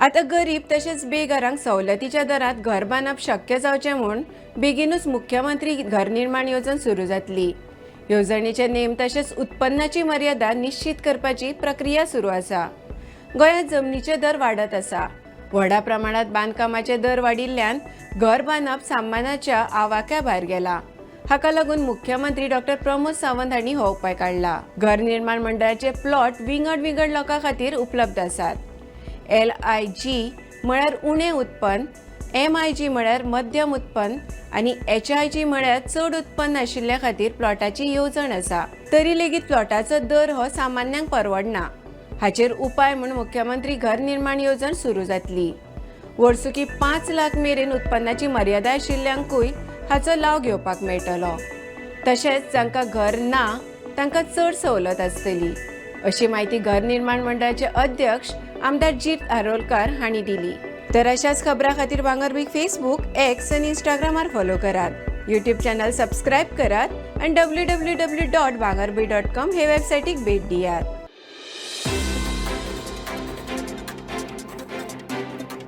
आतां गरीब तशेंच बेघरांक सवलतीच्या दरांत घर बांदप शक्य जावचें म्हूण बेगीनूच मुख्यमंत्री घर निर्माण येवजण सुरू जातली. येवजणेचे नेम तशेंच उत्पन्नाची मर्यादा निश्चित करपाची प्रक्रिया सुरू आसा. गोंयांत जमनीचे दर वाडत आसा. व्हडा प्रमाणात बांदकामाचे दर वाडिल्ल्यान घर बांदप सामानाच्या आवाक्या भायर गेला. हाका लागून मुख्यमंत्री डॉक्टर प्रमोद सावंत हांणी हो उपाय काडला. घर निर्माण मंडळाचे प्लॉट विंगड विंगड लोकां खातीर उपलब्ध आसात. एलआयजी म्हळ्यार उणें उत्पन्न, एमआयजी म्हळ्यार मध्यम उत्पन्न आनी एचआयजी म्हळ्यार चड उत्पन्न आशिल्ल्या खातीर प्लॉटाची येवजण आसा. तरी लेगीत प्लॉटाचो दर हो सामान्यांक परवडना. हाचेर उपाय म्हूण मुख्यमंत्री घर निर्माण येवजण सुरू जातली. वर्सुकी 5 लाख मेरेन उत्पन्नाची मर्यादा आशिल्ल्यांकूय हाचो लाव घेवपाक मेळटलो. तशेंच जांकां घर ना तांकां चड सवलत आसतली, अशी म्हायती घर निर्माण मंडळाचे अध्यक्ष आमदार जीत आरोलकार हांणी दिली. तर अशाच खबरां खातीर भांगरभूंय फेसबूक, एक्स आनी इंस्टाग्रामार फॉलो करात, यूट्यूब चॅनल सबस्क्रायब करात आनी www.bhangarbhuin.com हे वेबसायटीक भेट दियात.